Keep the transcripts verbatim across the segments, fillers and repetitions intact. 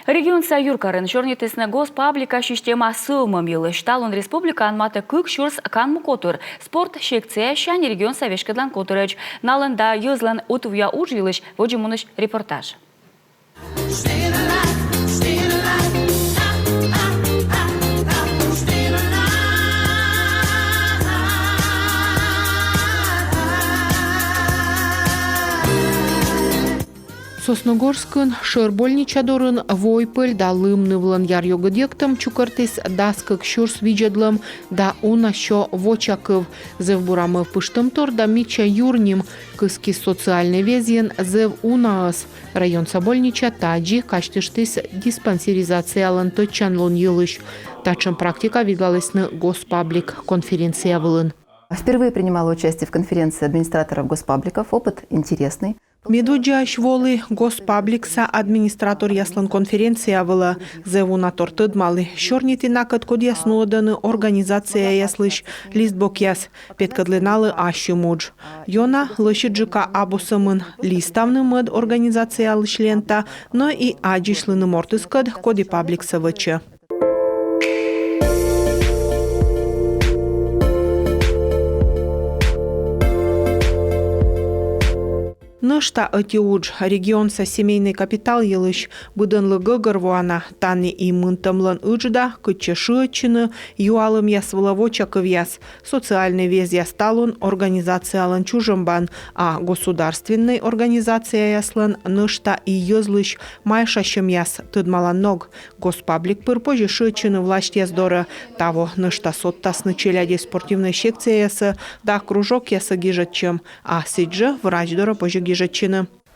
Регионса юркарын сёрнитісны госпаблика система сӧвмӧм йылысь. Талун республикаын матӧ кык сюрс канму котыр. Спорт секцияяссянь регионса веськӧдлан котырӧдз. Налӧн да йӧзлӧн ӧтувъя удж йылысь водзӧ мунысь репортаж. Сосногорскын шӧр больнича дорын вой пӧль да лым нывлӧн яръёгыд йӧктӧм чукӧртіс дас кык сюрс видзӧдлӧм да уна сё вочакыв. Зэв бура мӧвпыштӧмтор да мича юрним кыскис социальнӧй везйын зэв унаӧс. Районса больнича тадзи казьтыштіс диспансеризациялӧн тӧдчанлун йылысь. Татшӧм практика видлалісны госпаблик конференция вылын. Впервые принимала участие в конференции администраторов госпабликов. Опыт интересный. Медводдзаысь волі госпабликса администраторъяслӧн конференция вылӧ. Зэв уна тор тӧдмалі, сёрниті накӧд, кодъяс нуӧдӧны организацияяслысь листбокъяс, петкӧдлі налы ассьым удж. Ёна лӧсьыдджыка абу сӧмын листавны мӧд организациялысь лента, но и аддзысьлыны мортыскӧд, коді пабликсӧ вӧчӧ. Нӧшта ӧти удж регионса семейнӧй капитал йылысь. Быдӧнлы гӧгӧрвоана, тані и мынтӧмлӧн ыджда, кытчӧ шыӧдчыны, юалӧмъяс вылӧ вочакывъяс. Социальнӧй везъяс талун организациялӧн чужӧмбан, а государственнӧй организацияяслӧн нӧшта и йӧзлысь майшасьӧмъяс тӧдмалан ног. Госпаблик пыр позьӧ шыӧдчыны властьяс дорӧ. Таво нӧшта содтасны челядьӧс спортивнӧй секцияясӧ да кружокъясӧ гижӧдчӧм, а сідзжӧ врач дорӧ позьӧ гижӧдчыны.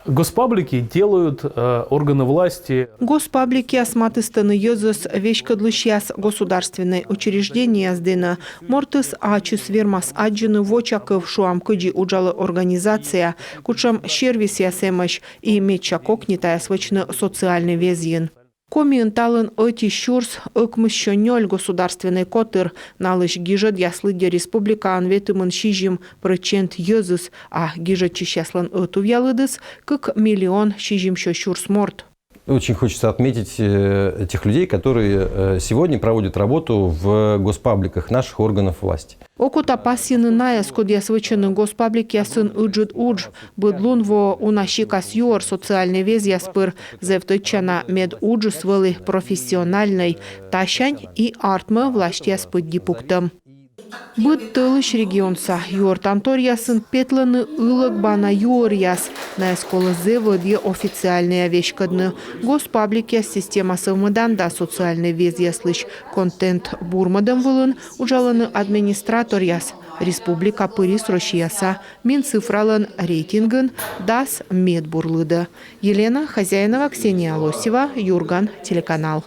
Госпаблики делают э, органы власти. Госпабликъяс матыстӧны йӧзӧс веськӧдлысьяс государственнӧй учреждениеяс дінӧ. Мортыс ачыс вермас аддзыны вочакыв, шуам, кыдзи уджалӧ организация, кутшӧм сервисъяс эмӧсь, и медся кокни тайӧс вӧчны социальнӧй везйын. Комиын талун ӧти сюрс ӧкмыссё нёль государственнӧй котыр. Налысь гижӧдъяс лыддьӧ республикаын ветымын сизим прӧчент йӧзыс, а гижӧдчысьяслӧн ӧтувъя лыдыс — кык миллион сизимсё сюрс морт. Очень хочется отметить э, тех людей, которые э, сегодня проводят работу в госпабликах наших органов власти. Окота пасйыны найӧс, кодъяс вӧчӧны госпабликъясын ыджыд удж. Быд лун воӧ уна сикас юӧр социальнӧй везъяс пыр. Зэв тӧдчана, мед уджыс вӧлі профессиональнӧй. Тасянь и артмӧ властьяс пыдди пуктӧм. Быд тӧлысь регионса юӧртанторъясын петлӧны ылӧг бана юӧръяс. Найӧс колӧ зэв ӧдйӧ официальнӧя веськӧдны. Госпабликъяс система сӧвмӧдан да социальнӧй везъяслысь контент бурмӧдӧм вылын уджалӧны администраторъяс. Республика пырис Россияса Минцифралӧн рейтингын дас медбур лыдӧ. Елена Хозяинова, Ксения Лосева, «Юрган» телеканал.